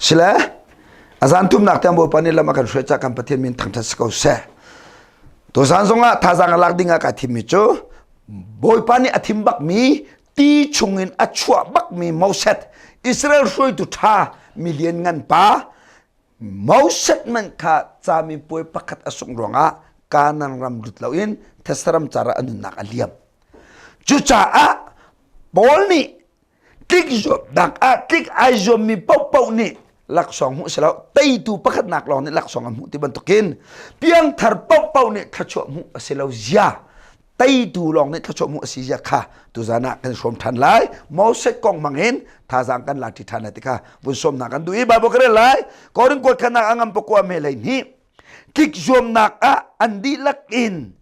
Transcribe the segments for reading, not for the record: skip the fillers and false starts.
Sile a zan thumnak tiang Bawipa nih lam a kan hruai caah kan Pathian min thangṭhat si ko seh. Tuzan zongah thazaang a lak ding ah kai thimmi cu Bawipa nih a thim bakmi ti chungin a chuah bakmi Moses Israel hruaitu ṭha milian ngan pa Moses man kha cami puai pakhat a sungh ruangah Kanaan ram lut loin Thessaram car ah a nunnak a liam. Cucaah Paul nih tlik zuamnak ah tlik ai zuammi paohpaoh nih laksawng hmuh si lo teitu pakhatnak lawng nih laksawng an hmuh ti bantukin piangthar paohpaoh nih thluachuah hmuh a si lo zia teitu lawng nih thluachuah hmuh a si zia kha tuzan ah kan hrawm ṭhan lai Moses kong hmangin thazaang kan la ṭi ṭhan lai ti kha vun sawmnak kan duh i Bible ka rel lai Korin kuat khatnak a ngam pakua me lei hnih tlik zuamnak ah an dihlak in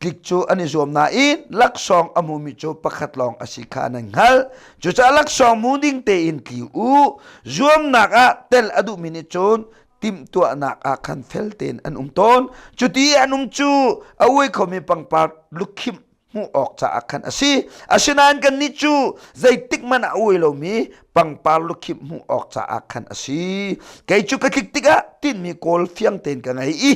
Tlik cu an i zuam nain laksawng a hmumi cu pakhat lawng a si kha nan hngalh. Cucaah laksawng hmu ding tein tli u. Zuamnak ah tel a duhmi nih cun timhtuahnak ah khan fel tein an um tawn. Cuti an um cu a uai khomi pangpar lukhimh hmuh awk caah khan a si. Asinain kannih cu zeitik hmanh ah a uai lomi pangpar lukhimh hmuh awk caah khan a si. Kei cu ka tlik tikah tinhmi kawl fiang tein ka ngei i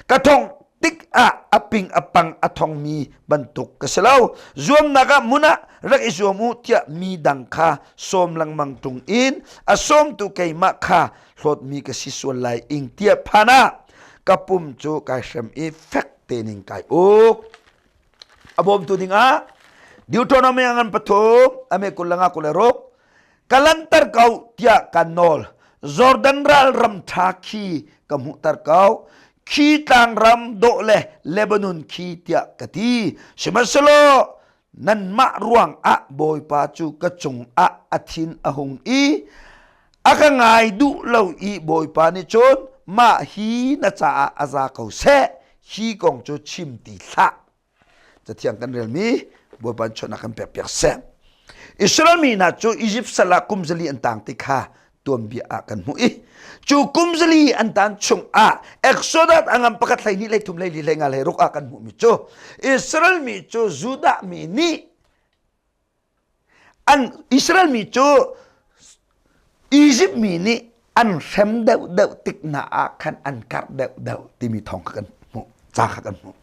ka thong tik ah a ping a pang a thongmi bantuk ka si lo zuamnak ah mun ah rak i zuam u tiah mi dang kha sawm lengmang ṭung in a sawmtu keimah kha hlawtmi ka si sual lai ing tiah phan ah ka pum cu kai hrem i fek tein kai uk a bawmtu dingah Deuteronomy ngan pathum ame kul langa kul le ruk ka lanter ko tiah kan nawl Jordan ral ram ṭha khi ka hmuhter ko khi tlangram dawh le Lebanon khi tiah ka ti sihmanhsehlaw nanmah ruang ah Bawipa cu ka cung ah a thin a hung i a ka ngai duh lo i Bawipa nih cun mah hi na caah a za ko seh hi kong cu chim ti hlah Cathiang kan relmi Bawipa in chawhnak kan pek piak seh. Israel mi hna cu Izipt sal ah kum zali an tang ti kha tuanbia ah kan hmuh i cu kum zali an tan chung ah Exodus a ngam pakhat hlei hnih hlei thum hlei li hlei nga hlei ruk ah kan hmuhmi cu Israel mi cu Judah mi nih An Israel mi cu Izipt mi nih an hrem deuhdeuh tik hna ah khan an karh deuhdeuh timi thawng kha kan hmuh ca kha kan hmuh.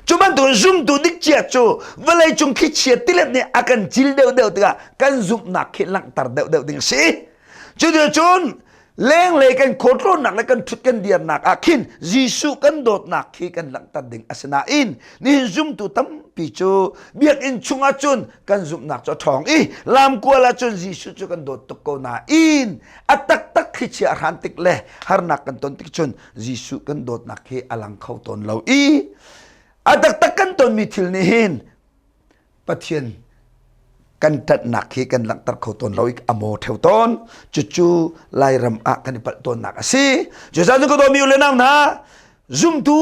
Cu bantuk zumtu dik cia cu vawleicung thlichia tilet nih a kan cil deuhdeuh tikah kan zumhnak khi langhter deuhdeuh ding a si. Cuticun lenglei kan khualtlawnnak le kan ṭhut kan dirnak ah khin Jesuh kan dawtnak khi kan langhter ding a si nain nihin zumtu tampi cu biakinn chungah cun kan zumhnak cu a ṭhawng i lamkual ah cun Jesuh cu kan dawt tuk ko nain a taktak thlichia a hran tik le harnak kan ton tik cun Jesuh kan dawtnak hi a lang kho tawn lo i a taktak kan tonmi thil nih hin Pathian kan ṭanhnak hi kan langhter kho tawn lo i a maw ṭheo tawn. Cucu Lairam ah kan i palh tawnnak a si. Cucaah cun ka dawmi u le nau hna, zumtu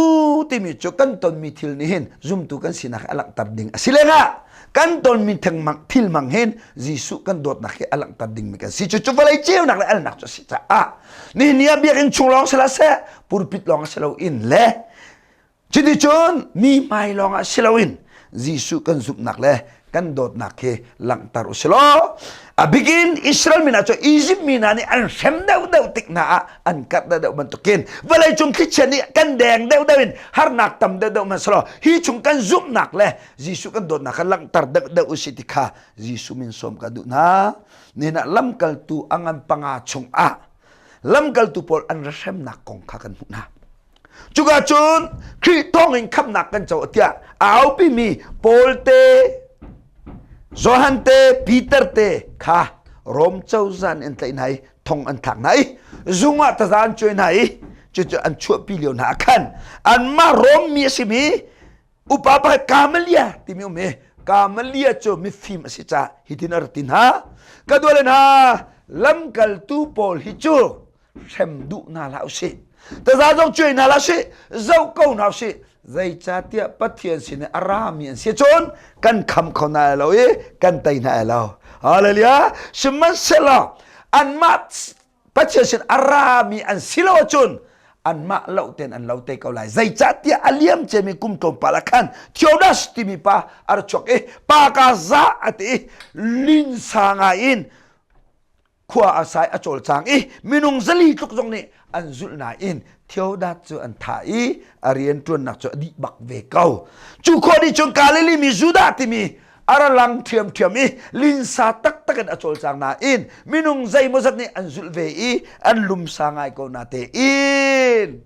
timi cu kan tonmi thil nih hin zumtu kan sinak hi a langhter ding a si lengah kan tonmi thil mang hin Jesuh kan dawtnak hi a langhter dingmi kan si. Cucu vawlei ceunak le alnak cu a si caah nihin ni ah biakinn chung lawng si hlah seh, pulpit lawng si loin le Cuticun mi hmai lawngah si loin Jesuh kan zumhnak le kan dawtnak hi langhter u silaw a bikin Israel mi hna cu Egypt mi hna nih an hrem deuhdeuh tik hna ah an karh deuhdeuh bantukin vawleicung thlichia nih kan deng deuhdeuh in harnak tam deuhdeuh hmanh selaw hi chung kan zumhnak le Jesuh kan dawtnak kha langhter deuhdeuh u si ti kha Jesuh min sawm ka duh hna nihin ah lamkaltu a ngan panga chungah lamkaltu pawl an ra hremnak kong kha kan hmuh hna Cuka cun Khrih thawngin khamhnak kan co tiah a aupimi Paul te, Johan te, Peter te kha Rom cozah nih an tlaih hna i thong an thlak hna i zung ah taza an cuai hna i cucu an chuahpi lio hna ah khan anmah Rom mi a simi upa pakhat Kamalia timi um i Kamalia cu mifim a si caah hitin a rak ti hna ka duale hna lamkaltu pawl hi cu hrem duh hna hlah usih taza zong cuai hna hlah sih zoh ko hna usih zeicahtiah Pathian sin i a rami an si cun kan kham kho hna lo i kan tei hna lo hallelujah sihmanhsehlaw anmah Pathian sin a rami an si lo ahcun anmah lo ten an lo te ko lai zeicahtiah a liam ciami kum tlawmpal ah khan Theodas timi pa a ra chuak i pa ka za a ti i linsa ngai in. Khua a sai a cawlcang i minung zali tluk zong nih an zulh nain Theodat cu an thah i a rianṭuannak cu a dih bak ve ko. Cu khua nih cun Galilee mi Judah timi a ra lang ṭhiamṭhiam i linsa taktak in a cawlcang nain minung zeimawzat nih an zulh ve i an lumsa ngai ko na tein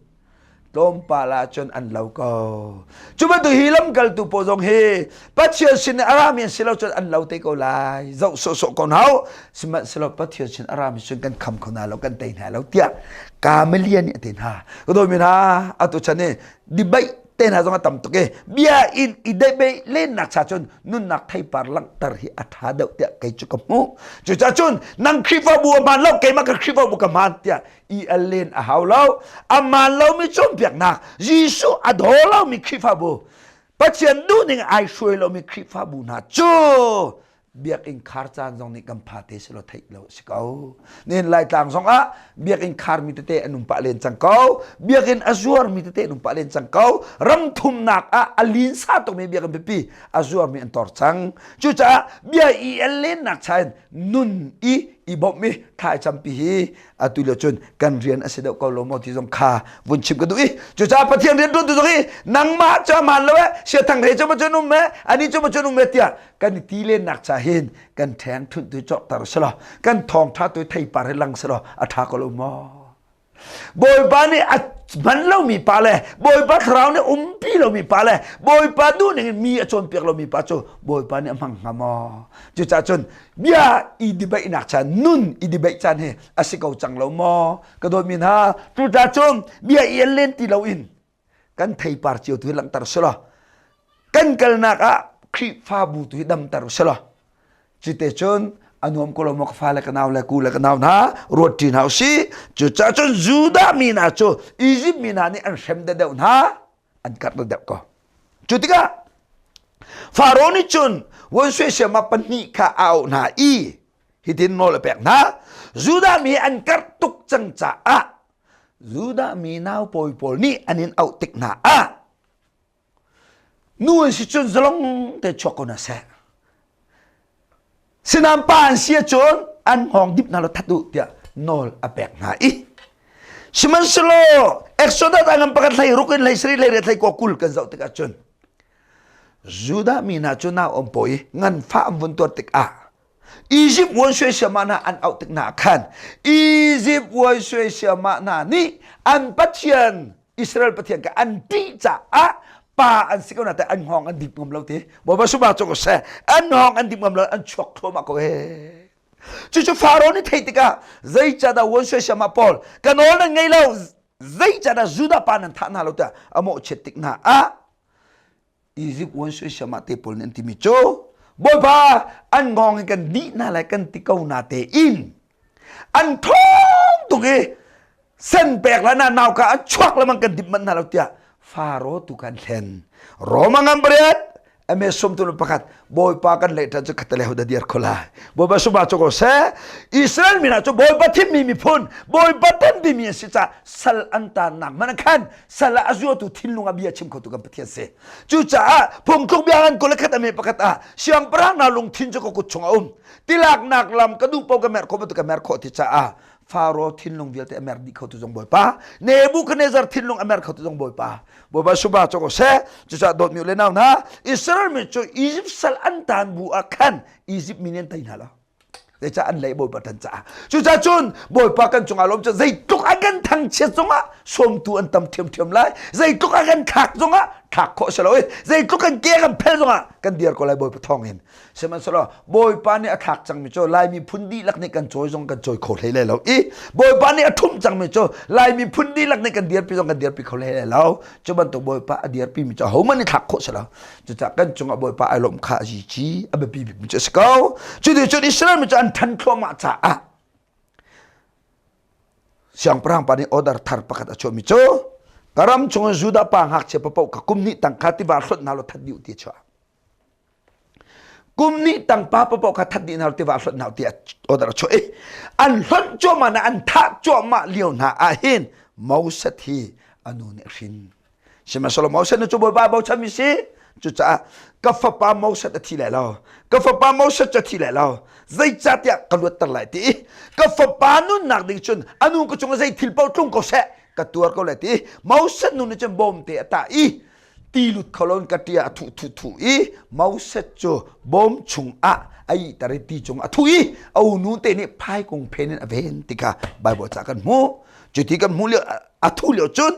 tlawmpal ah cun an lo ko. Cu bantuk hi lamkaltu pawl zong hi Pathian sin a rami an si lo cun an lo te ko lai. Zoh sawhsawh ko hna Sihmanhsehlaw Pathian sin a rami cun kan kham kho hna lo, kan tei hna lo tiah Gamaliel nih a ti hna. Ka dawmi hna, atu chan i debate te hna zong a tam tuk i bia in i debate lennak cha cun nunnak theipar langhter hi a ṭha deuh tiah kei cu ka hmuh. Cucaah cun nang Khrihfabu a hmaan lo, keimah ka Khrihfabu ka hmaan tiah i al len a hau lo a maan lomi cawnpiaknak Jesuh a daw lomi Khrihfabu Pathian duhning ai hruai lomi Khrihfabu hna cu biakinn khar caan zong nih kan pha te silo theih lo si ko nin laitlang zong ah biakinn khar mi tete an um pah len cang ko biakinn a zuar mi tete an um pah len cang ko ram thumnak ah a linsa tukmi biakinn pipi a zuar mi an tor cang cucaah bia i al lennak chain nun i i bawmh i thai campi hi atu lio cun kan rian a si deuh ko lo maw ti zong kha vun chim ka duh i cucaah Pathian rian ṭuantu zong hi nangmah cu a hmaan lo eh siathang re cu ma cun um eh ani cu ma cun um eh tiah kan i ti lennak cha hin kan ṭheng ṭhunh tu cawkter selaw kan thawngṭha tu theipar hi lang selaw a ṭha ko lo maw Bawipa nih a hman lomi pa le Bawipa thlarau nih umpi lomi pa le Bawipa duhning in mi a cawnpiak lomi pa cu Bawipa nih a hmang hnga maw cucaah cun bia i debatenak caan nun i debate caan hi a si ko cang lo maw ka dawtmi hna cucaah cun bia i el len ti loin kan theipar cio tu hi langhter selaw kan kalnak ah Khrihfabu tu hi damter selaw cite cun a nuam ko lo maw ka fale ka nau le ku le ka nau hna ruat ṭi hna usih cucaah cun Judah mi hna cu Izipt mi hna nih an hrem deuh hna an karh deuh ko cu tikah Faro nih cun Wonsue siama pahnih kha a auh hna i hitin nawl a pek hna Judah mi an karh tuk cang caah Judah mi nau pawi pawl nih an in auh tik hna ah nu an si cun zalong te chuak ko hna seh Sinain pa an si ahcun an hngawng dip hna law that u tiah nawl a pek hna i sihmanhsehlaw Exodus a ngan pakhat hlei ruk in hlei sarih hlei riat hlei kua 20 kan zoh tikah cun Judah mi hna cu nau an pawi i nganfah an vun tuar tikah Egypt vuan siamah hna an auh tik hna khan Egypt vuan siamah hna nih an pathian Israel pathian kha an ṭih caah pa an si ko na te an hngawng an dip ngam lo ti Bawipa suma cu ko seh an hngawng an dip ngam lo an chuak thluahmah ko he cucu Faro nih theih tikah zeicahdah wan siama pawl ka nawl nan ngei lo zeicahdah Judah pa nan thah hna lo tiah a mawhchiat tik hna ah Egypt wan siama te pawl nih an timi cu Bawipa an ngawng in kan dih hna lai kan ti ko na te in an thawng tuk i sen pek la na nau ka an chuak lemang kan dip manh hna lo tiah Faro tu kan thlen Roma ngam pariat ame sum tu pakhat bawipa kan leh tan cu khatale hoda diar khola bawipa suma chu ko se Israel mina cu bawipa thimmi miphun bawipa tan timi an si ca sal an tan nak man khan sal a zuatu thinlung a bia chim kho tu kan pathian si cucaah phungthluk bia an kul khat ame pakhat ah siangpahrang na lungthin cu ka kut chung a um tilaknak lam ka duh paoh ka mer kho bantuk ka mer khawh ti caah Faro thinlung vialte a mer dih kho tu zong Bawipa Nebuchadnezzar thinlung a mer kho tu zong Bawipa Bawipa suba cu ko seh cucaah dawtmi le nau hna Israel mi cu Egypt sal an tan bu ah khan Egypt mi nih an tei hna lo zeicah an lei Bawipa tan caah cucaah cun Bawipa kan cungah lawm cu zeitluk a kan thangchiat zongah sawmtu an tam ṭhiamṭhiam lai zeitluk a kan thlak zongah thlak khawh si lo i zeitluk kan ke kan phel zongah kan dir ko lai Bawipa thawng in Sihmanhsehlaw Bawipa nih a thlak cangmi cu Lai miphun dihlak nih kan cawi zong kan cawi kho hlei lai lo i Bawipa nih a ṭhumh cangmi cu Lai miphun dihlak nih kan dirpi zong kan dirpi kho hlei lai lo. Cu bantuk Bawipa a dirpimi cu ahohmanh nih thlak khawh si lo. Cucaah kan cungah Bawipa ai lawmh kha a zici a biapi bikmi cu a si ko. Cuticun Israel mi cu an ṭhan thluahmah caah siangpahrang pa nih order thar pakhat a chuahmi cu ka ram chungin Judah pa ngakchia paoh kha kum hnih tang kha tiva hlonh hna law that dih u ti a chuah. Kum nih tangpa paoh kha that dih hna tiva hlonh hna tiah order a chuah i an hlonh cuahmah na an thah cuahmah lio hna ah hin Moses hi a nu nih a hrin. Sihmanhsehlaw Moses nu cu Bawipa bochanmi si. Cucaah Ka fapa Moses a thi lai lo. Ka fapa Moses cu a thi lai lo. Zeicahtiah ka luatter lai ti i ka fapa nunnak ding cun a nu ka cungah zei thil paoh tlung ko seh ka tuar ko lai ti i Moses nu nih cun bawmte a tah i ti lut kho loin ka ṭia a thuh thuh thuh i Moses cu bawm chungah a ihter i ti cung a thuh i a unu te nih phaikung phen in a ven ti kha Baibal ca kan hmuh. Cuti kan hmuh lio a thuh lio cun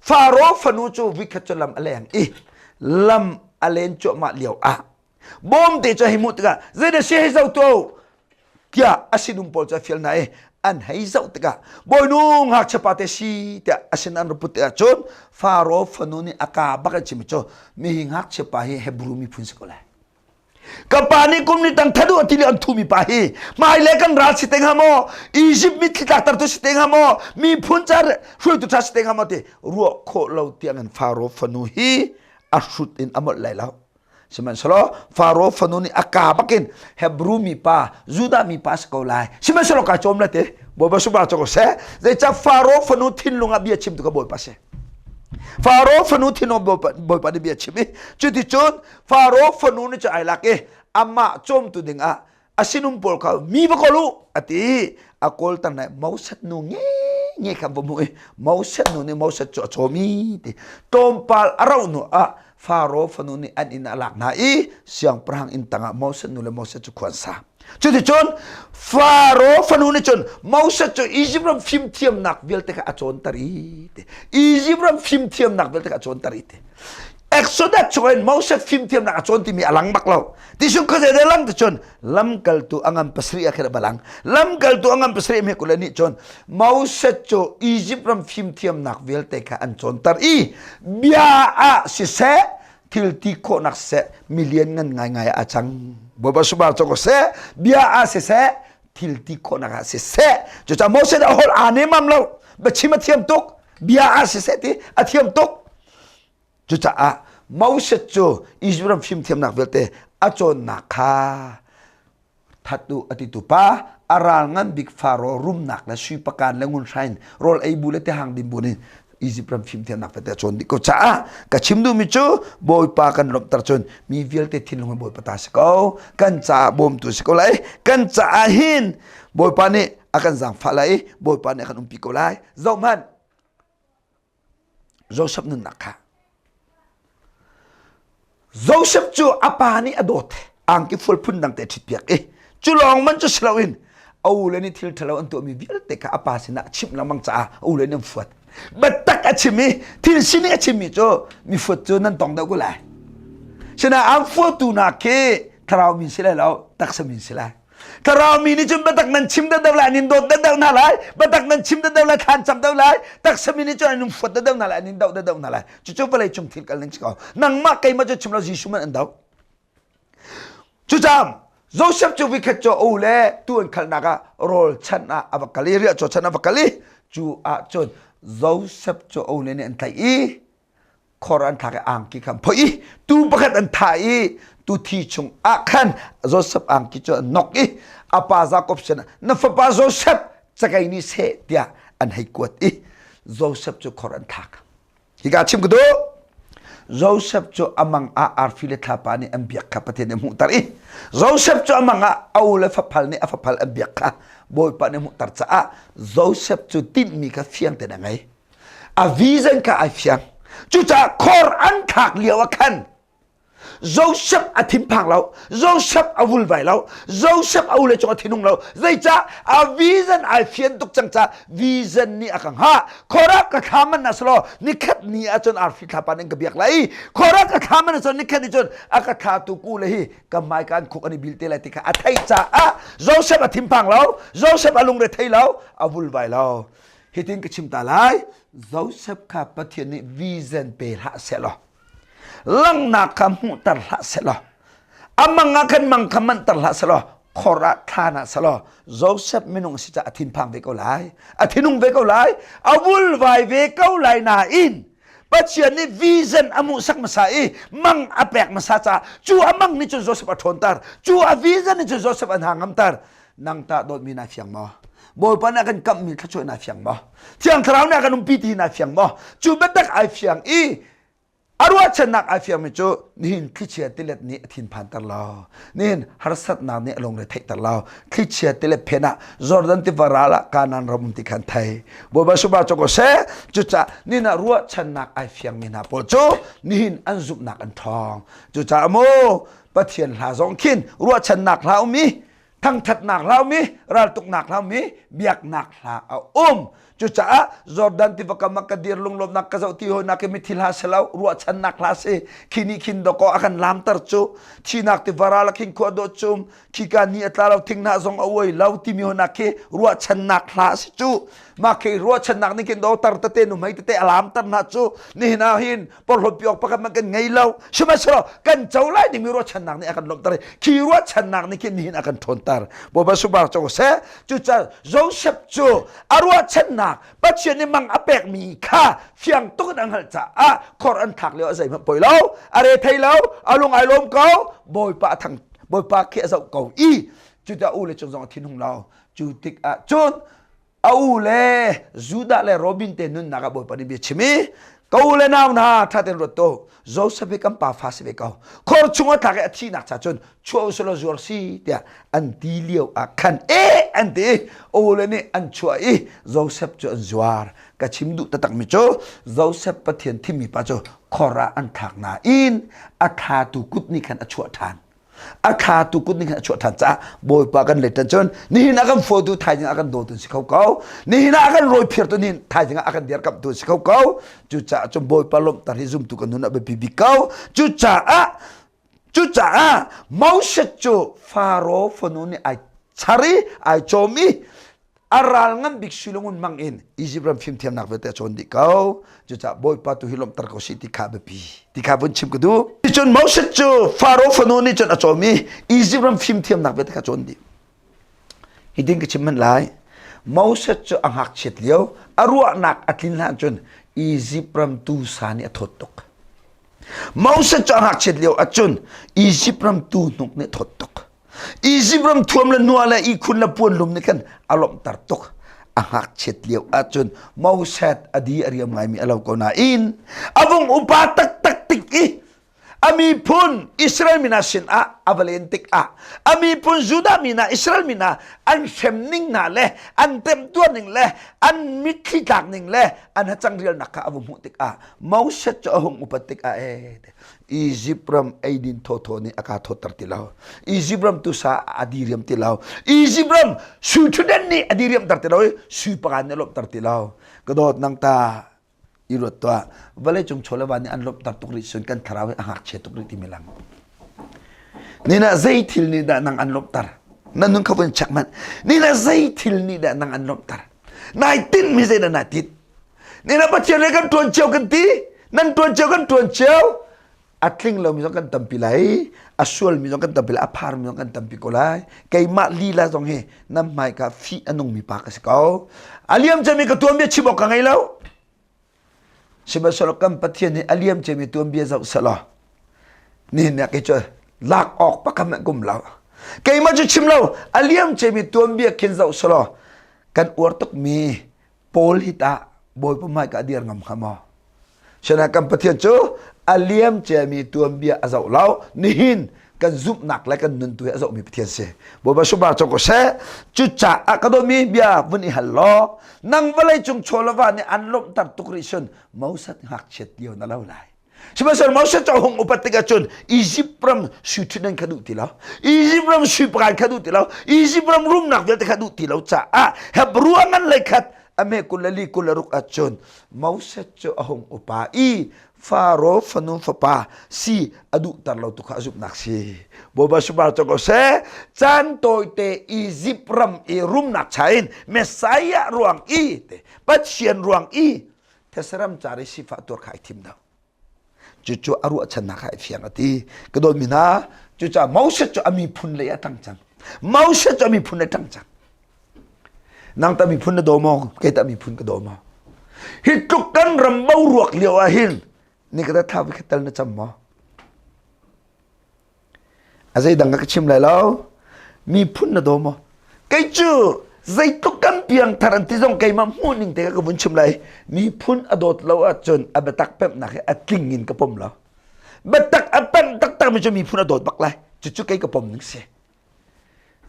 Faro fanu cu vikhat cu lam a leng i lam a len cuahmah lio ah bawmte cu hei hmuh tikah zeidah si hei zoh tuah tiah a sinum pawl cu a fial hna i an hei zoh tikah bawinu ngakchia pa te si tiah a sin an ra put tikah cun Faro fanu nih a ka bak in chim cu mihi ngakchia pa hi Hebrew miphun si ko lai ka pa nih kum ni tang thadu ati le an thumi pa hi hmai le kan ral si te hnga maw Egypt mitthli tlakter tu si te hnga maw miphun ca hruaitu ṭha si te hnga maw ti ruah khawh lo tiang in Faro fanu hi a hrut in a molh lai lo Sihmanhsehlaw Faro fanu nih a ka bakin Hebrew mipa Judah mipa si ko lai. Sihmanhsehlaw kai cawm lai te. Bawipa subah cu ko seh. Zeicah Faro fanu thinlung ah bia chim tu ka Bawipa si. Faro fanu thinlung Bawipa nih bia chim i cuticun Faro fanu nih cu ai lak i amah cawmtu dingah a sinum pawl kha mi va kawl u a ti a kawl tan lai Moses nu nge nge kha va hmuh i Moses nu nih Moses cu a cawm i ti tlawmpal a rauh hnu ah Faro fanu nih an inn a lak hna i siangpahrang inn tangah Moses nu le Moses cu khua an sa cuticun Faro fanu nih cun Moses cu Izipt ram fimthiamnak vialte kha a cawnter i ti Izipt ram fimthiamnak vialte kha a cawnter i ti Exodus chung in Moses fimthiamnak a cawn timi a lang bak lo. Ti sung khuazei de lang ti cun lamkaltu a ngan pasarih ah khin a balang. Lamkaltu a ngan pasarih me kule nih cun Moses cu Egypt ram fimthiamnak vialte kha an cawnter i bia ah siseh thil ti khawhnak siseh milian ngan ngaingai ah a cang. Bawipa subah cu ko seh bia ah siseh thil ti khawhnak ah siseh cucaah Moses a holh aa nemam lo biachim a thiam tuk bia ah siseh ti a thiam tuk Cucaah Moses cu Israel ram fimthiamnak vialte a cawnnak kha that u a titu pa a ral ngan bik Faro rumnak le sui pakan le ngun hrain rawl ei bu le tihang din bu nih Egypt ram fimthiamnak vialte a cawn dih ko caah ka chim duhmi cu Bawipa kan lawmhter cun mi vialte thinlung hi Bawipa ta si ko kan caah bawmtu si ko lai kan caah hin Bawipa nih a kan zaangfah lai i Bawipa nih a kan umpi ko lai zohhmanh Joseph nunnak kha Joseph cu a pa nih a dawt angki fual phun dang te ṭhit piak i cu lawng man cu si loin a u le nih thil ṭhalo an tuahmi vialte kha a pa sinah a chimh lengmang caah a u le nih an fuat biatak a chim i thil sining a chimmi cu mi fuat cu nan tong deuh ko lai sinain an fuatu nak khi thlarau min si lai lo taksa min si lai Thlarau mi nih cun biatak nan chim deuhdeuh lai, an in dawt deuhdeuh hna lai, biatak nan chim deuhdeuh lai, thlan cam deuh lai, taksa mi nih cun an in fuat deuhdeuh hna lai, an in doh deuhdeuh hna lai. Cucu vawlei cung thil kal ning si ko. Nangmah keimah cu chim lo Jesuh man an doh. Cucaah Joseph cu vikhat cu u le tu an khalnak ah rawl chan ah a va kal i riah caw chan a va kal i cu ah cun Joseph cu u le nih an tlaih i khor an thlak i angki kha an phoih i tuu pakhat an thah i tu thi chung ah khan Joseph angki cu an nok i a pa Jakob sinah na fapa Joseph cakei nih seh tiah an hei kuat i Joseph cu khor an thlak hika chim ka duh Joseph cu a mang ah arfi le thlapa nih an biak kha Pathian nih a hmuhter i Joseph cu a mang ah a u le faphal nih a faphal an biak kha Bawipa nih a hmuhter caah Joseph cu tinhmi kha fiang tein a ngei A vision kha ai fiang. Cucaah khor an thlak lio ah khan Joseph a thinphang lo, Joseph a vulvai lo, Joseph a ule cung a thinung lo. Zeicah a vision ai fian tuk cang ca vision nih a ka hngah. Khor ah ka thla man na selaw nikhat ni ahcun arfi thlapa ning ka biak lai. Khor ah ka thla man ahcun nikhat ni cun a ka thlatu ku le hi ka hmai ka an khuk an i bil te lai ti kha a theih caah Joseph a thinphang lo, Joseph a lungre thei lo, a vulvai lo. Hitin ka chim ta lai, Joseph kha Pathian nih vision pe hlah sehlaw, langhnak kha hmuhter hlah sehlaw, a mang ah khan mang kha manhter hlah sehlaw, khor ah thlan ah sehlaw, Joseph minung si caah a thinphang ve ko lai, a thinung ve ko lai, a vulvai ve ko lai nain Pathian nih vision a hmuhsak hmasa i mang a pek hmasa caah cu a mang nih cun Joseph a ṭhawnter, cu a vision nih cun Joseph a hna ngamter. Nang tah dawtmi naa fiang maw? Bawipa nih a kan kamhmi thluachuah naa fiang maw? Thiang Thlarau nih a kan umpi ti naa fiang maw? Cu biatak ai fiang i A ruahchannak ai fiangmi cu nihin thlichia tilet nih a thinphanter lo. Nihin harsatnak nih a lungre theihter lo. Thlichia tilet phen ah Jordan tiva ral ah Kanaan ram um ti khan thei. Bawipa suba cu ko seh. Cucaah nihin ah ruahchannak ai fiangmi hna pawl cu nihin an zumhnak an ṭhawng. Cucaah mu Pathian hla zong khin ruahchannak hla um i thangthatnak hla um i raltuknak hla um i biaknak hla a um. Cucaah Jordan tiva kam ah ka dir lunglawmnak ka zoh ti hawinak i mithi hla si lo ruahchannak hla si khi nih khin dawkaw a kan lamter cu thinak tiva ral ah khin khua dawh cum khika ni a tla lo thinghnah zong a uai lo timi honak khi ruahchannak hla si cu mah khi ruahchannak nih khin do tar tete nu hmei tete a lamter hna cu nihin ah hin porhlawt pi awk pakhat man kan ngei lo sihmanhsehlaw kan co lai dingmi ruahchannak nih a kan lawmhter i khi ruahchannak nih khin nihin a kan ṭhawnter Bawipa subar co seh cucaah Joseph cu a ruahchannak Pathian nih mang a pekmi kha fiang tuk in a hngalh caah khor an thlak lio a zeihmanh poi lo a re thei lo a lung ai lawm ko Bawipa a thang Bawipa khi a zoh ko i cuticah u le cung zong a thinhung lo cu tikah cun a u le Judah le Robin te nunnak ah Bawipa nih bia chim i ka u le nau hna ṭha tein ruat tu Joseph hi kan pa fa si ve ko khor chung a thlak i a thihnak cha cun chuah u selaw zuar si tiah an ti lio ah khan e an ti u le nih an chuah i Joseph cu an zuar ka chim duh taktak mi cu Joseph Pathian thimmi pa cu khor ah an thlak nain a thlatu kut nih khan a chuah ṭhan a thla tu kut ning a chuah ṭhan caah Bawipa kan let cun nihin a kan fawtu thaizing a kan dawtu si kho ko nihin ah a kan rawiphirtu nihin thaizing ah a kan dirkamhtu si kho ko cucaah cun Bawipa lawmhter hi zumtu kan nun a biapi bik ko cucaah cucaah Moses cu Faro fanu nih ai char i ai cawm i a ral ngan bik silungun mang in Egypt ram fimthiamnak vialte a cawn dih ko cucaah Bawipa tu hi lawmhter ko si ti kha biapi ti kha vun chim ka duh cun Moses cu Faro fanu nih cun a cawm i Egypt ram fimthiamnak vialte kha cawn dih hi ding ka chim manh lai Moses cu a ngakchiat lio a ruahnak a tlin hlan cun Egypt ram tusa nih a thawt tuk Moses cu a ngakchiat lio ahcun Egypt ram tu hnuk nih a thawt tuk Izipt ram thuam le nua le ihkhun le puanlum nih khan a lawmhter tuk. A ngakchiat lio ahcun Moses a di a riam ngaimi a lo ko nain a vung upa taktak tik i a miphun Israel mi hna sinah a va len tikah a miphun Judah mi hna Israel mi hna an hrem ning hna le an temtuar ning le an mitthli tlak ning le an hacang rialnak kha a va hmuh tikah Moses cu a hung upat tikah ee Egypt ram eidin thawthaw nih a ka thawtter ti lo. Egypt ram tusa a diriam ti lo. Egypt ram sui ṭhutden nih a diriamter ti lo i sui pagan nih a lawmhter ti lo. Ka dawt nang ta i ruat tuah. Vawlei cung chaw le va nih an lawmhter tuk rih cun kan thlarau hi a ngakchia tuk rih timi lang. Nina zei thil nih dah nang an lawmhter? Na nun kha vun check manh. Nina zei thil nih dah nang an lawmhter? Nai tinh mi zei dah nai tinh? Nina Pathian le kan ṭuan cio kan ti. Nan ṭuan cio kan ṭuan cio. A tling lomi zong kan tampi lai. A sualmi zong kan tampi lai. A pharmi zong kan tampi ko lai. Keimah lila zong hi nan hmaika fih a nungmi pa ka si ko. A liam cemi ka tuanbia chim awk ka ngei lo. Sihmanhsehlaw kan Pathian nih a liam cemi tuanbia zoh selaw nihin ni kei cu lak awk pakhat hmanh kum lo. Keimah cu chim lo a liam cemi tuanbia khin zoh selaw kan uar tukmi Paul hi tah Bawipa hmai ka dir ngam hnga maw? Sinain kan Pathian cu a liam ciami tuanbia a zoh lo nihin kan zumhnak le kan nun tu hi a zohmi Pathian si. Bawipa sumar cang ko seh. Cucaah ka dawtmi bia vun i hal law nang vawlei cung chaw le va nih an lawmhter tuk rih sun Moses ngakchiat lio na lo lai. Sihmanhsehlaw Moses cu a hung upat tikah cun Izipt ram sui ṭhutdan kha duh ti lo, Izipt ram sui pakan kha duh ti lo, Izipt ram rumnak vialte kha duh ti lo caah Hebru a ngan lei khat a hme 24 26 ah cun Moses cu a hung upa i Faro fanu fapa si a duhter lo tu kha a zumhnak si. Bawipa sumar cu ko seh, caan tawite Izipt ram i rumnak cha in Messiah ruang i Pathian ruang i Thesaram car i sifah tuar kha ai thim lo. Cucu a ruahchannak ah ai fiang a ti. Ka dawtmi hna, cucaah Moses cu a miphun lei a ṭang cang. Moses cu a miphun lei ṭang cang. Nang ta miphun na daw maw? Kei ta miphun ka daw maw? Hi tluk kan ram boruak lio ah hin ni ka thla vi tal na cam maw? A zeidang ka chim lai lo. Miphun na daw maw? Kei cu Zeitluk kan piangthar an ti zong keimah hmuh ning te ka vun chim lai. Miphun a dawt lo ahcun a biatak pemhnak hi a tling in ka pom lo. Biatak a pemh taktak mi cu miphun a dawt bak lai. Cucu kei ka pom ning si.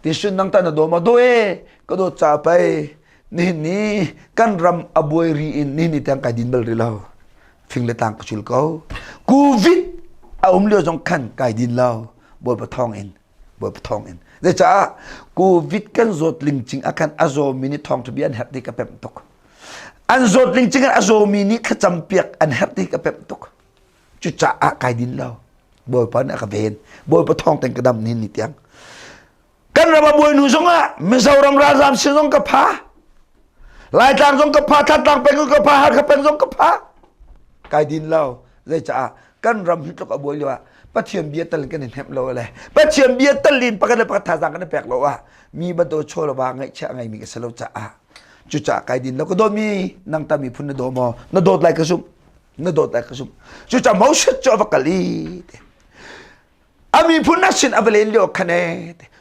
Tisun nang ta na daw ma daw e ka dawt ca pei nihin ni kan ram a buai ri in nihin ni tiang kai din bal ri lo. Fing le tlang ka cul ko. Covid a um lio zong khan kai din lo. Bawipa thawng in Bawipa thawng in. Zecaah Covid kan zawt lingcing ah khan a zawmi nih thawngṭha bia an herh ti ka pemh tuk. An zawt lingcing ah a zawmi nih thlacam piak an herh ti ka pemh tuk. Cucaah kai din lo. Bawipa nih a ka ven. Bawipa thawng ten ka dam ni ni tiang. Kan ram a buai hnu zongah Mizoram ralzam sin zong ka pha. Laitlang zong ka pha, Thantlang peng zong ka pha, Hakha peng zong ka pha. Kai din lo. Zeicaah kan ram hi tluk a buai lio ah Pathian bia tal kan i hnemh lo le Pathian bia tal in pakhat le pakhat thazaang kan i pek lo ah mi bantuk chaw le va ngaihchiah ngeimi ka si lo caah cucaah kai din lo ka dawtmi nang ta miphun na daw maw na dawt lai ka zumh na dawt lai ka zumh cucaah Moses cu a va kal i a miphun na sin a va len lio khan e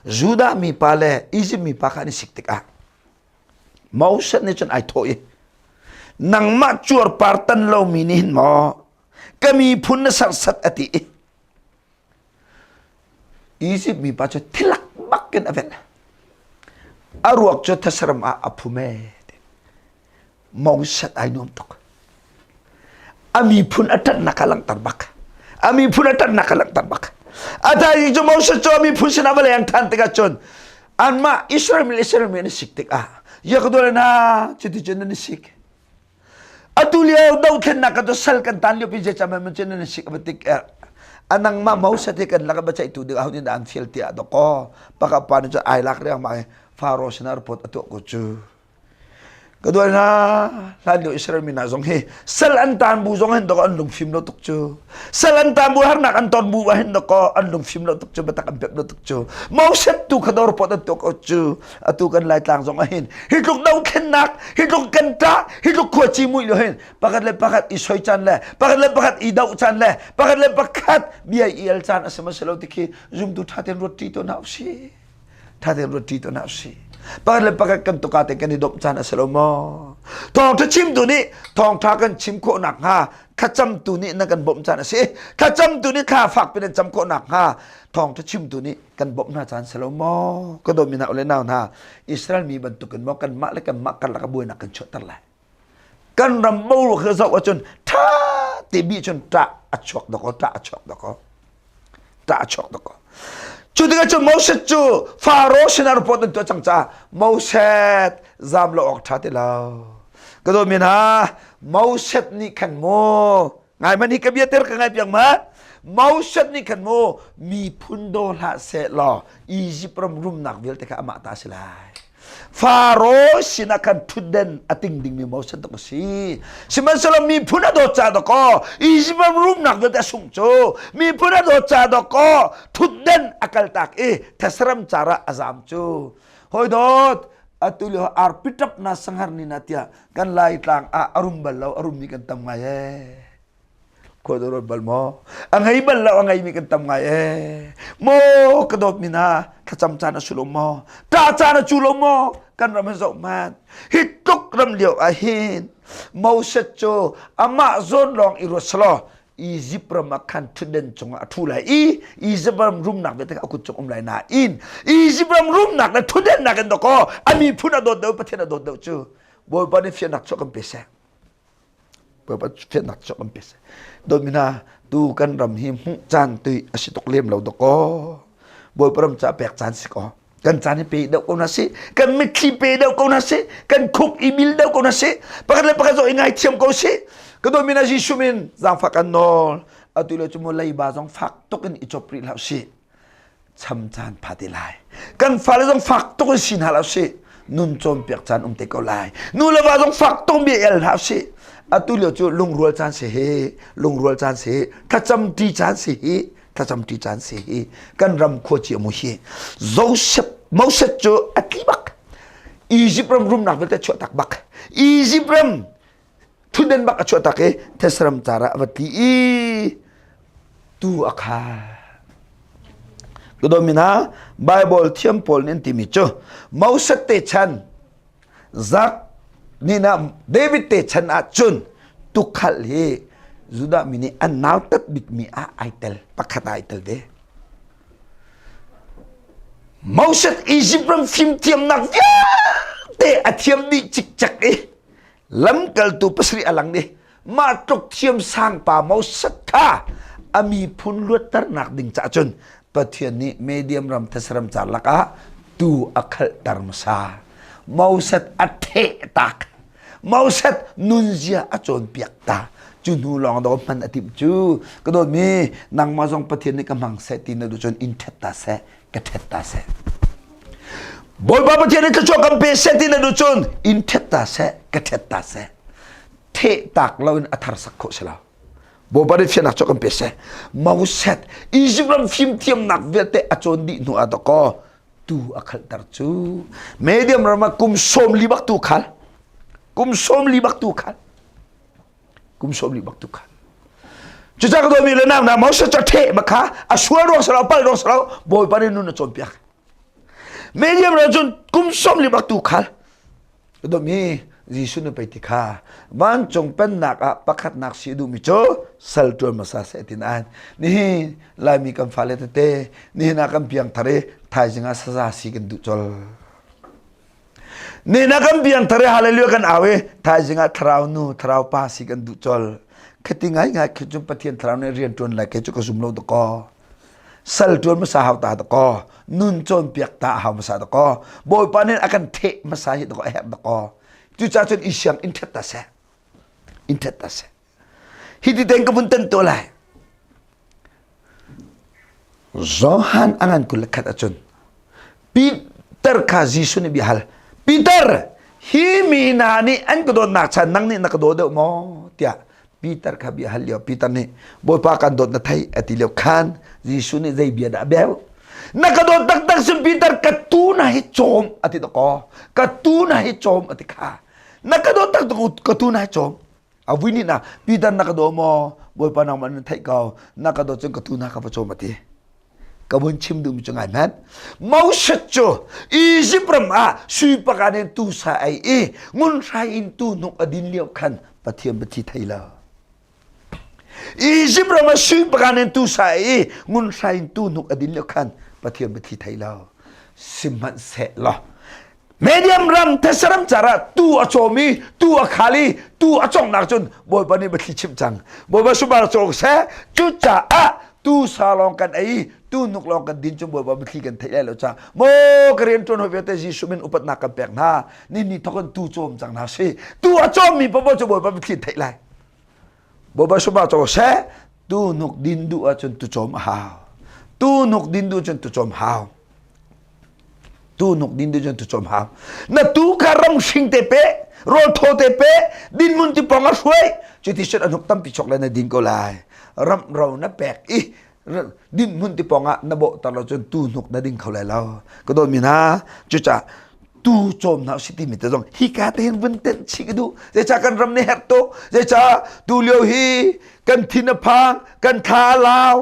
Judah mipa le Egypt mipa kha an i sik tikah Moses nih cun ai thawh i nangmah cuarpar tan lomi nih hin maw ka miphun na serhsat a ti i Egypt mipa cu thilak bak in a velh. A ruak cu thasaram ah a phum ee. Moses ai nuam tuk. A miphun a ṭanhnak a langhter bak. A miphun a ṭanhnak a langhter bak. A thaizing cu Moses cu a miphun sinah va leng ṭhan tikah cun anmah Israel mi le Israel mi an i sik tikah Yakdol na cuticun nan i sik. Atu lio dothlennak ka cu sal kan tan lio pi je cham man cun nan sik a tik er. Anang ma Moses he kan laka bacaih tu ding ahun in an fial tiah doko paka pa ni cu ai lak riang ma Pharaoh sinah report a tuah ko cu. Ka duai na hlan lio Israel mi hna zong hi sal an tan bu zong hin doko an lungfim lo tuk cu. Sal an tan bu harnak an ton bu ah hin doko an lungfim lo tuk cu biatak an pek lo tuk cu. Moses tu kha dor report an tuah ko cu. Atu kan Laitlang zong ah hin hi tluk dothlennak hi tluk kan ṭah hi tluk khuaci muih lo hin pakhat le pakhat i soi caan le pakhat le pakhat i doh caan le pakhat le pakhat bia i el caan a si ma si lo ti khi zumtu ṭha tein ruat ṭi to hna usih. Ṭha tein ruat ṭi to hna usih. Pakhat le pakhat kan tuka te kan i domh caan a si lo maw? Thawngṭha chimtu nih thawngṭha kan chim khawh nakhnga thlacamtu nih na kan bawmh caan a si. Thlacamtu nih thla fak piin an cam khawh nakhnga thawngṭha chimtu nih kan bawmh hna caan si lo maw? Ka dawtmi hna u le nau hna, Israel mi bantukin maw kanmah le kanmah karlak ah buainak kan chuahter lai? Kan ram boruak hi zoh ahcun ṭha te bi cun ṭah a chuak dakaw, ṭah a chuak dakaw. Ṭah a chuak dakaw. Cu tikah cun Moses cu Faro sinah report an tuah cang caah Moses zam lo awk ṭha ti lo. Ka dawtmi hna, Moses nih khan mu ngai man hi ka bia ter ka ngai piak ma Moses nih khan mu miphun daw hlah seh law Egypt ram rumnak vialte kha amah ta si lai. Faro sinah khan thutden a ting dingmi Moses tuk a si. Sihmanhsehlaw miphun a dawt ca dakaw Egypt ram rumnak vialte a sungh cu miphun a dawt ca dakaw thutden a kaltak i thesaram cara a zam cu. Hawi dawt atu lio arpi ṭap na sanghar ni na tiah kan Laitlang ah a rum bal lo a rummi kan tam ngai ee. Khua dawt bal maw? A ngei bal lo a ngeimi kan tam ngai ee. Maw ka dawtmi hna thlacam caan a su lo maw? Ṭah caan a cu lo maw? Kan ram hi zoh hmanh. Hi tluk ram lio ah hin Moses cu amah zawn lawng i ruat selaw Egypt ram ah khan ṭhutden cungah a ṭhu lai i Egypt ram rumnak vialte kha a kut cung um lai nain Egypt ram rumnak le ṭhutdennak in dawkaw a miphun a dawt deuh Pathian a dawt deuh cu Bawipa nih fiannak chuah kan pe seh. Bawipa fiannak chuah kan pe seh. Dawtmi hna tu kan ram hi hmuh caan tui a si tuk lem lo dawkaw Bawipa ram ca pek caan si kaw kan caan hi pe deuh ko na si kan mitthli pe deuh ko na si kan khuk i bil deuh ko na si pakhat le pakhat zong i ngaithiam ko si ka dawtmi na Jesuh min zaangfah kan nawl atu le cu mu leiba zong fak tuk in i cop rih hlah si cham caan pha te lai kan fale zong fak tuk in si hna hlah si nun cawnpiak caan um te ko lai nu le va zong fak tuk bia el hlah si atu lio cu lungrual caan si hi lungrual caan si hi thlacam ṭi caan si hi thlacam ṭi caan si hi kan ram khua cia mu hi Joseph Moses cu a tli bak Egypt ram rumnak vialte chuah tak bak Egypt ram thutden bak a chuah tak i thesram car ah a va tli i tu a kha ka dawmi hna Bible thiam pawl nih an timi cu Moses te chan. Zak ni na David te chan ah cun tukhal hi Judah mi nih an nautat bikmi ah ai tel pakhat ah ai tel ve. Moses Egypt ram fimthiamnak vialte a thiam dih cikcek i lamkaltu pasarih a lang nih mah tluk thiam sang pa Moses kha a miphun luatternak ding caah cun Pathian nih Medium ram thesaram car lakah tu a khalhter hmasa. Moses a theh tak. Moses nunzia a cawnpiak ta. Cu hnu lawng dawh hman a timh cu. Ka dawtmi nangmah zong Pathian nih ka hmang seh ti na duh cun in ṭhet ta seh, ka ṭhet ta seh. Bawipa Pathian nih thluachuah kan pe seh ti na duh cun in ṭhet ta seh, ka ṭhet ta seh. Theh tak loin a thar sak khawh si lo. Bawipa nih fiannak cu kan pe seh. Moses Egypt ram fimthiamnak vialte a cawn dih hnu ah dakaw tu a khalter cu. Medium ram ah kum 40 bak tu khal. Kum 40 bak tu khal. Kum 40 bak tu khal. Cucaah ka dawmi le nau na Moses cu theh ma kha a sual ruang salo pal ruang salo Bawipa nih nun a cawnpiak. Medium ram cun kum 40 bak tu khal. Dawmi Jesuh nu pei ti kha vancung pennak ah pakhatnak si duhmi cu sal ṭuan hmasa seh ti nain nihin Laimi kan fale tete nihin ah kan piangthar i thaizing ah saza si kan duh col. Nihin ah kan piangthar i hallelujah kan au i thaizing ah thlarau nu thlarau pa si kan duh col. Khati ngaingai khi cu Pathian thlarau nih rian ṭuan lai ke cu ka zum lo dakaw. Sal ṭuan hmasa hau ta dakaw nun cawnpiak ta a hau hmasa dakaw Bawipa nih a kan theh hmasa hi dakaw a herh dakaw cucaah cun i siang in ṭhet ta seh in ṭhet ta seh hi ti tein ka vun tan to lai Johan a ngan 21 ahcun Peter kha Jesuh nih bia hal Peter hi mi hna nih an ka dawtnak chan nang nih na ka daw deuh maw tiah Peter kha bia hal lio Peter nih Bawipa kan dawt na thei a ti lio khan Jesuh nih zei bia dah a bel na ka dawt taktak sin Peter ka tu na hi cawm a ti dakaw ka tu na hi cawm a ti kha na ka dawt taktak ka tu na hi cawm a vui ni na Peter na ka daw maw Bawipa nangmah na theih ko na ka dawt cun ka tu na ka va cawm a ti ka vun chim duhmi cu ngai hmanh Moses cu Egypt ram ah sui pakan in tu sa ei i ngunhrai in tu hnuk a din lio khan Pathian biathi thei lo Egypt ram ah sui pakan in tu sa ei i ngunhrai in tu hnuk a din lio khan Pathian biathi thei lo sihmanhsehlaw Medium ram Thessaram cara tu a cawm i tu a khal i tu a conghnak cun Bawipa nih biathli chimh cang. Bawipa sumar cawk seh. Cucaah tu sa lawng kan ei tu nuk lawng kan din cun Bawipa biathli kan theih lai lo ca. Maw ka rian ṭuan hawi vialte Jesuh min upatnak kan pek hna. Ni ni thawk in tu cawm cang hna si. Tu a cawmmi paoh cu Bawipa biathli theih lai. Bawipa sumar cawk seh. Tu nuk din duh ahcun tu cawm a hau. Tu nuk din duh cun tu cawm hau. Tu nuk din tu cun tu cawm hau. Na tu kha ram hring te pe, rawl thaw te pe, din mun ti pong a hruai. Cuti cun a hnuk tampi chok le na din ko lai. Ram ro na pek i din mun ti pong ah na bawh tar lo cun tu hnuk na ding kho lai lo. Ka dawt mi hna, cucah tu cawm hna si timi te zong hi ka te hin vun tenh chih ka duh. Zeicah kan ram nih herh tuk. Zeicah tu lio hi kan thin a phang, kan thla a lau.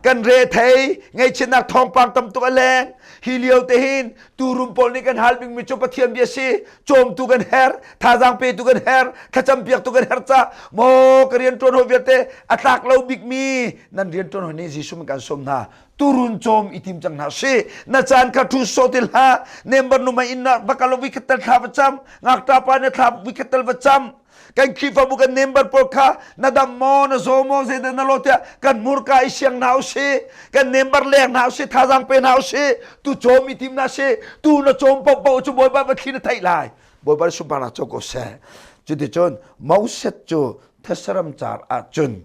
Kan rethei ngaihchiatnak thawngpang tam tuk a leng. Hi lio te hin turum pawl nih kan hal bikmi cu Pathian bia si. Cawmtu kan her, thazaang petu kan her, thlacam piaktu kan her ca maw ka rian ṭuan hawi vialte a tlak lo bikmi nan rian ṭuan hawi nih Jesuh min kan sawm hna. Turun cawm i tim cang hna si. Na caan kha ṭhu sawh ti hlah. Nembar nu mei inn ah va kal lo vikhat tal thla va cam. Ngakṭa pa nih thla vikhat tal va cam. Kan Khrihfabu kan member pawl kha na dam maw na zaw maw zeidah na lo tiah kan murka i siang hna usih kan member leng hna usih thazaang pe hna usih tu cawm i tim hna sih tu na cawm paohpaoh cu Bawipa va thli na theih lai Bawipa sunparnak co ko seh cuticun Moses cu thesaram car ah cun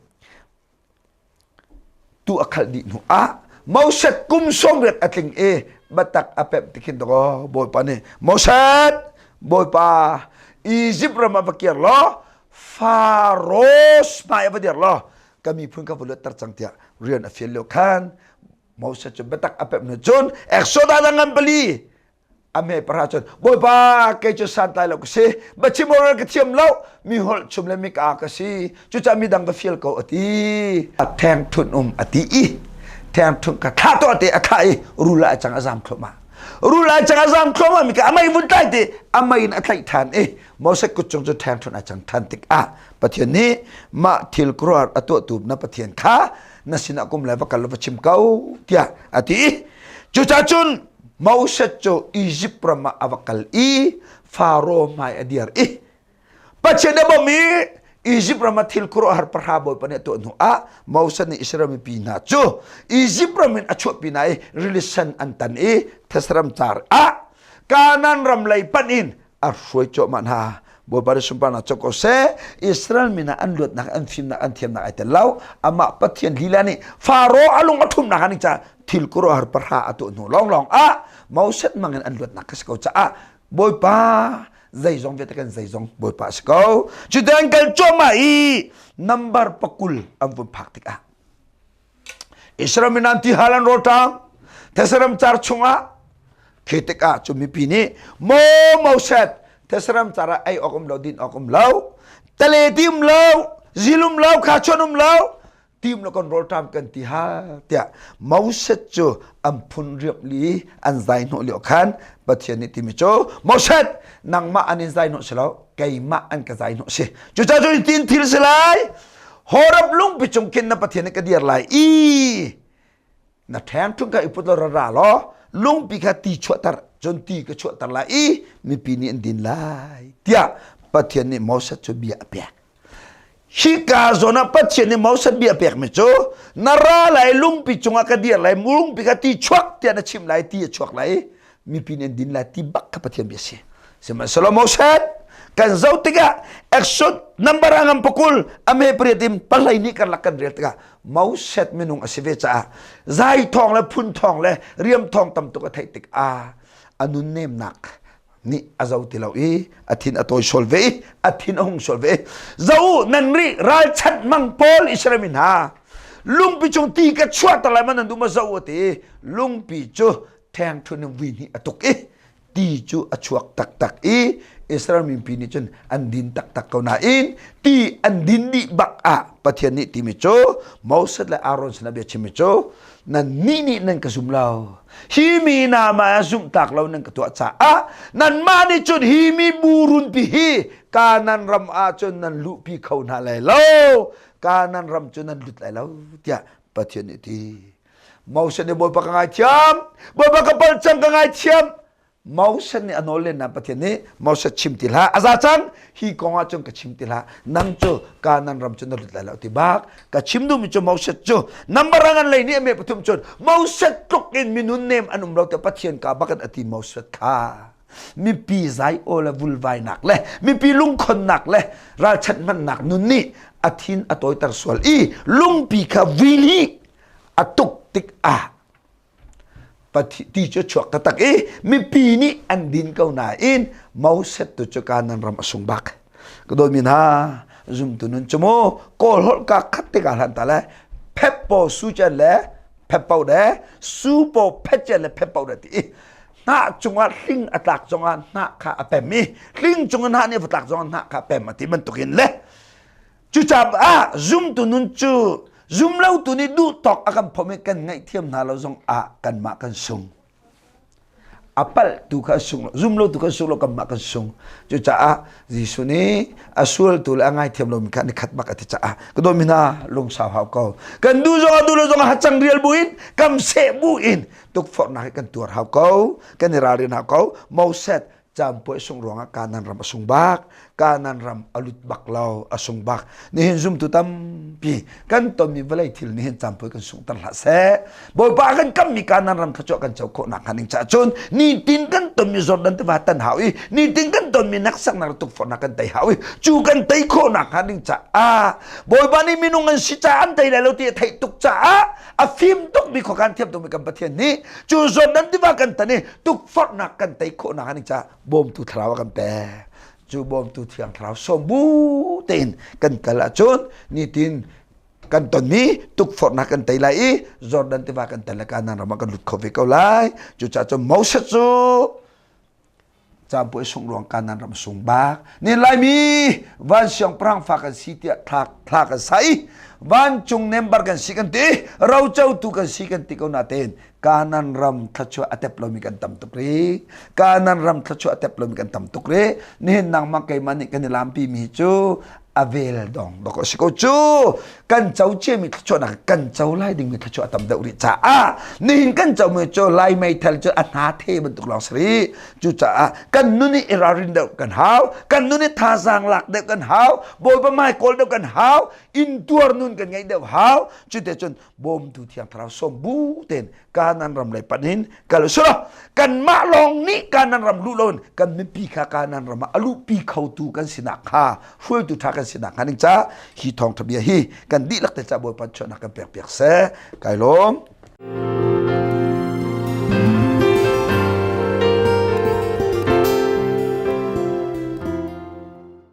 Tu a khalh dih hnu ah Moses kum 80 a tling i biatak a pemh ti khin dakaw Bawipa nih Moses Bawipa Egypt ram ah va kir law Faros hmai ah va dir law ka miphun ka va luatter cang tiah rian a fial lio khan Moses cu biatak a pemh hnu cun Exodus a ngan pali A me para cun Bawipa kei cu santlai lo ka si biachim oral ka thiam lo mi holh chum le mi ka ka si cucaah midang va fial ko a ti a theng thun um a ti i theng thun ka thlah tuah te a thlah i rul ah a cang a zam thluahmah. Rul ai cang a zam thluahmah mi kha a mei vun tlai ti a mei in a tlaih ṭhan i Moses kut cung cu ṭhengṭhunh a cang ṭhan tikah Pathian nih mah thil khuaruahhar a tuahtu na Pathian kha na sinah kum lai va kal va chim ko tiah a ti. Cucaah cun Moses cu Izipt ram ah a va kal i Faro hmai a dir i Pathian a bawmh i Izipt ram ah thil khuaruahhar pahra bawipa nih a tuah hnu ah Moses nih Israel mipi hna cu Izipt ram in a chuahpi hna i rili sen an tan i thesram car ah Kanaan ram lei panh in a hruai cuahmah hna. Bawipa nih sunparnak co ko seh. Israel mi hna an luatnak, an fimnak, an thiamnak ai tel lo. Amah Pathian lila nih Faro a lung a ṭhumnak ah ning caah thil khuaruahhar pahra a tuah hnu lawnglawng ah Moses mangin an luatnak kha si ko caah Bawipa zeizong vialte kan zeizong Bawipa a si ko. Cuti an kal cuahmah i number pakul an vun phak tikah Israel mi nan ti hal an rawlṭam Thesaram car chungah khi tikah cu mipi nih maw Moses Thesaram car ah ei awk um lo din awk um lo tale ti um lo zil um lo kha chuan um lo tim lo kan rawlṭam kan ti ha tiah Moses cu an phun riap li an zai hnawh lio khan Pathian nih timi cu Moses nangmah an in zai hnawh si lo keimah an ka zai hnawh si cucaah cu tin thil si lai Horeb lungpi cung khin na Pathian nih ka dir lai i na ṭheng ṭhung kha i put law ra ra law lungpi kha ti chuahter cun ti ka chuahter lai i mipi nih an din lai tiah Pathian nih Moses cu bia a pek. Hika zawn ah Pathian nih Moses bia pekmi cu na ra lai lungpi cungah ka dir lai lungpi kha ti chuak tiah na chim lai ti a chuak lai i mipi nih an din lai ti bak kha Pathian bia si. Sihmanhsehlaw Moses kan zoh tikah Exod number a ngam pakul a me pariat in pahlei nih karlak kan rel tikah Moses minung a si ve caah zai thawng le phun thawng le riam thawng tam tuk a theih tikah a nun nemnak nih a zo ti lo i a thin a tawi sual ve i a thin a hung sual ve zo nan ri ralchanh mang pawl Israel mi hna lungpi cung ti ka chuah ter lai man nan duh ma zo ti lungpi cu theng thun in vui hnih a tuk i ti cu a chuak taktak i Israel mipi nih cun an din taktak ko nain ti an din dih bak ah Pathian nih timi cu Moses le Aaron sinah bia chimmi cu nannih nih nan ka zum lo hi mi hna mah zumhtak lo nan ka tuah caah nanmah nih cun hi mi burunpi hi Kanan ram ah cun nan luhpi kho hna lai lo Kanan ram cu nan lut lai lo tiah Pathian nih ti Moses nih Bawipa ka ngaithiam Bawipa ka palh cang ka ngaithiam Moses nih a nawl len na Pathian nih Moses chim ti hlah a za cang hi kong ah cun ka chim ti hlah nang cu Kanan ram cu na lut lai lo ti bak ka chim duhmi cu Moses cu number an lei nih a me pathum cun Moses tluk in minun nem an um lo te Pathian ka bakan ati Moses kha mipi zai aw le vulvainak le mipi lungkhonnak le ralchanh hmannak nun nih a thin a tawiter sual i lungpi kha vili a tuk tik ah ti cu chuak taktak i mipi nih an din ko nain Moses tu cu Kanan ram a sung bak. Ka dawtmi hna zumtu nun cu mu kawl holh ka khat tikah hlan ta le phep po su chen le phep po de su po phet chen le phep po de ti i hnah cungah hling a tlak zongah hnah kha a pem i hling cungah hnah nih a tlak zongah hnah kha a pem a ti bantukin le Cucaah zumtu nun cu zumlotu nih duh tawk a kan phom i kan ngaihthiam hna lo zong ah kanmah kan sung. A palhtu kha a sung lo, zumlotu kha a sung lo, kanmah kan sung. Cucaah Jesuh nih a sualtu le a ngaithiam lomi kha ni khat bak a ti caah ka dawtmi hna lungsau hau ko. Kan duh zong ah duh lo zong ah hacang rial buin kam seh buin tukforhnak hi kan tuar hau ko, kan i ralrin hau ko. Moses Campuai sung ruangah Kanan ram a sung bak, Kanan ram a lut bak lo, a sung bak. Nihin zumtu tampi kan tonmi vawlei thil nihin campuai kan sungter hlah seh. Bawipa kan kammi Kanan ram thluachuah kan co khawh nak hnga ning caah cun nitin kan tonmi Jordan tiva tan hau i nitin kan tonmi naksaknak le tukforhnak kan tei hau i cu kan tei khawh nak hnga ding caah Bawipa nih minung an si caah an tei lai lo ti a theih tuk caah a fim tukmi khuakhan thiam tukmi kan Pathian nih cu Jordan tiva kan tan i tukforhnak kan tei khawhnak ning caah bawmtu thlarau a kan pek cu bawmtu thiang thlarau sawm bu tein kan kal ahcun nitin kan tonmi tukforhnak kan tei lai i Jordan tiva kan tel le Kanaan ram ah kan lut kho ve ko lai cucaah cun Moses cu Campuai sung ruang Kanaan ram sung bak nin laimi van siangpahrang fa kan si tiah thla thla kan sai vancung nembar kan si kan ti rocotu kan si kan ti ko natein. Kanan ram thluachuah a tep lomi kan tam tuk rih. Kanan ram thluachuah a tep lomi kan tam tuk rih. Nihin nangmah keimah nih kan i lampi mi cu a vel dong dok a si ko cu. Kan co ciami thluachuahnak kan co lai dingmi thluachuah a tam deuh rih caah nihin kan comi cu lai meithal cu a hna the bantuk lawng si rih. Cucaah kan nun i i ralrin deuh kan hau. Kan nun i thazaang lak deuh kan hau. Bawipa hmai kawl deuh kan hau. Intuar nun kan ngeih deuh hau. Cute cun bawmtu thiang thlarau sawm bu tein Kanan ram lei panh in kal usulaw kanmah lawng nih Kanan ram luh loin kan mipi kha Kanan ram ah a luhpi khotu kan sinak kha hruaitu ṭha kan sinak hnga ding ca hi thawngṭha bia hi kan dihlak te ca Bawipa chuahnak kan pek piak seh kai lawm.